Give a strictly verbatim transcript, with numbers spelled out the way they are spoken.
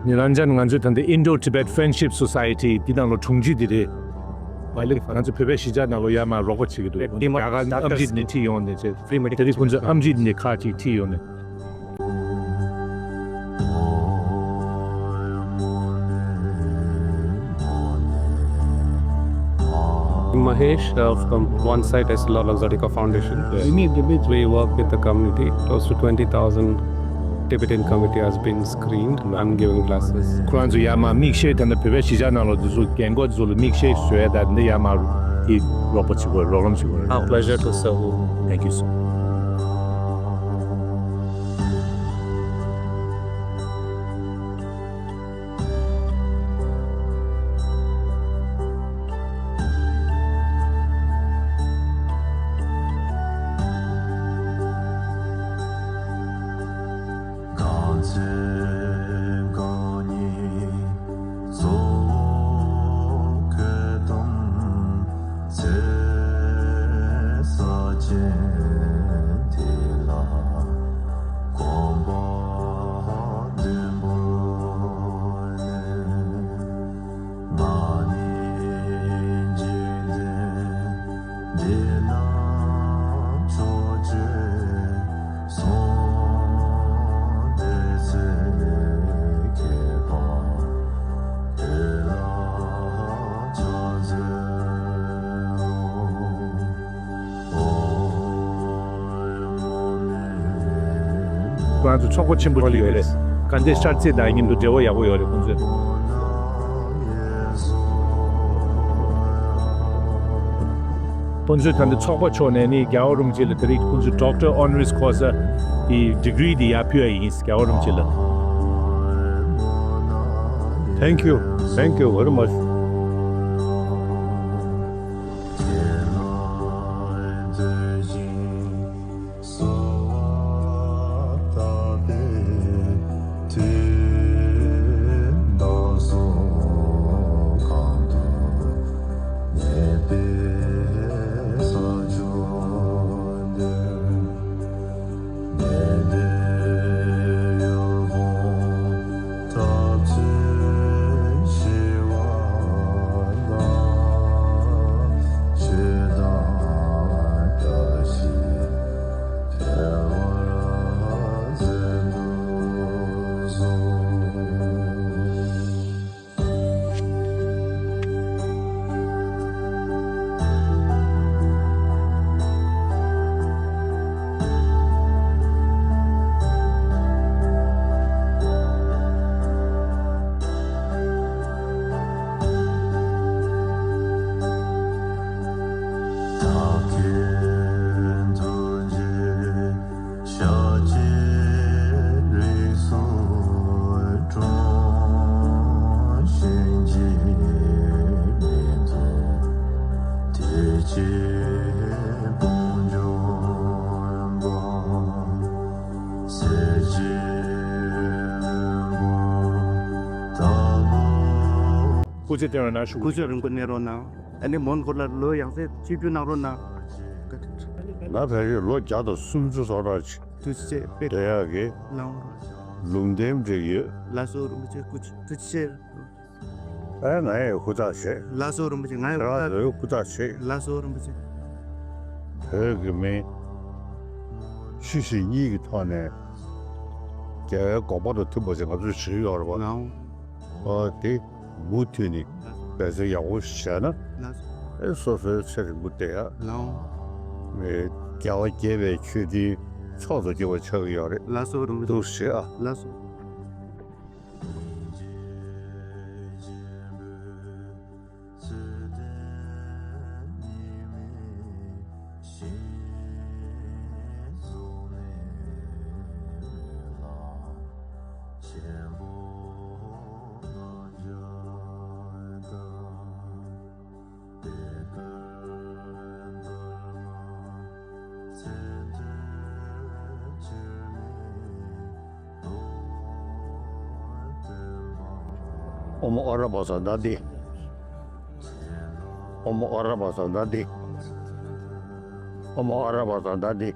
Niranjan, ང་ཚོའི་ད་ལྟ་Indo Tibet Friendship Society འདི་ནང་ལོ་དྲུང་ཆེ་འདི་རེད། ང་ཚོ་བོད་པའི་གཞིས་ཆགས་ནང་ལོ་ཡར་མར་རོགས་པ་བྱེད་ཀྱི་འདུག་རྒྱ་གར་ཨམ་ཆི་ནས་ཁྲིད་ཡོང་ནས་བྱས། དེ་རིང་ཁོང་ཚོ་ཨམ་ཆི་ནས་ཁ་ཅིག་ཁྲིད་ཡོང་ནས། Mahesh, uh, from One Sight Estella Luxottica Foundation. We work with the community. Close to twenty thousand Tibetan community has been screened. I'm giving classes. ཁོ་རང་ཚོ་ཡར་མར་མིག་ཤེལ་དང་ནི་བོད་པའི་གཞིས་ཆགས་ནང་ལ་དེ་ཚོ་རྒན་རྒོན་ཚོ་ལ་མིག་ཤེལ་བཟོ་ཡ་དང་འདི་ཡར་མར་དེ་རོགས་པ་བྱེད་དགོས། རོགས་རམ་བྱེད་དགོས། Our pleasure to serve you. Thank you so much. ཁོ་རང་ཚོ་ཚོགས་པ་ཆེན་པོ་ཅིག་ཡོད་རེད། ག་འདྲའི་ཤར་རྩེ་དང་མཉམ་དུ་འབྲེལ་བ་ཡག་པོ་ཡོད་རེད་ཁོང་ཚོས། ཁོང་ཚོས་ད་ལྟ་ཚོགས་པ་ཕྱོགས་ནས་ནི་རྒྱལ་བ་རིན་པོ་ཆེ་ལ་དེ་རིང་ཁོང་ཚོས་Doctor Honoris Causa དེ་ཌི་གྷི་རི་དེ་ཡར་ཕུལ་ཡ་ཡིན། རྒྱལ་བ་རིན་པོ་ཆེ་ལ། Thank you. Thank you very much. སྐུ་ཚེ་བརྟན་པར་གནང་ཞུ། སྐུ་ཚེ་རིང་པོ་གནས་རོགས་གནང་། ཨ་ནི་མོན་གྷོ་ལ་ལོ་ཡང་སེ་ཆིབས་བསྒྱུར་གནང་རོགས་གནང་། ང་ཕལ་ཆེར་ལོ་བརྒྱ་དང་སུམ་ཅུ་སོ་ཕྲག་ཅིག་ཐུགས་རྗེ་ཆེ། དཔེ་བསྡད་ཡག་གི་ལང་། ལུང་བསྟན་འགྲིག་ཡོད། ལགས་སོ། རིན་པོ་ཆེ་སྐུ་ཐུགས་རྗེ་ཆེ། ཨེ་ང་ཡི་ཧུར་ཐག་བྱེད། ལགས་སོ། རིན་པོ་ཆེ་ང་ཡི་ཧུར་ཐག་བྱེད། ལགས་སོ། རིན་པོ་ཆེ། བོད་ཀྱི་མི་ཕྱི་གཞིས་གཉིས་ཀྱི་ཐོག་ནས་རྒྱལ་བའི་དགོངས་པ་དང་མཐུན་པ་ཞིག་ང་ཚོས་བྱེད་ཡོད་རེད་པ། ལགས། ཨོ་དེ་མུ་མཐུད་ནས་འབད་བརྩོན་ཡག་པོ་བྱས་ན། ལགས་སོ། ཨེ་སོ་སོའི་ཚེ་རིང་པོ་བསྡད་ཡ། ལགས། རྒྱལ་བ་དགྱེས་པའི་མཆོད་རྟེན་མཆོག་ཏུ་གྱུར་པ་ཆགས་ཀྱི་ཡོད་རེད། ལགས་སོ། རིན་པོ་ཆེ། འདུག་བྱེད་ཨ། ལགས་སོ། ཨོཾ་ཨ་ར་པ་ཙ་ན་དྷཱིཿ། ཨོཾ་ཨ་ར་པ་ཙ་ན་དྷཱིཿ། ཨོཾ་ཨ་ར་པ་ཙ་ན་དྷཱིཿ།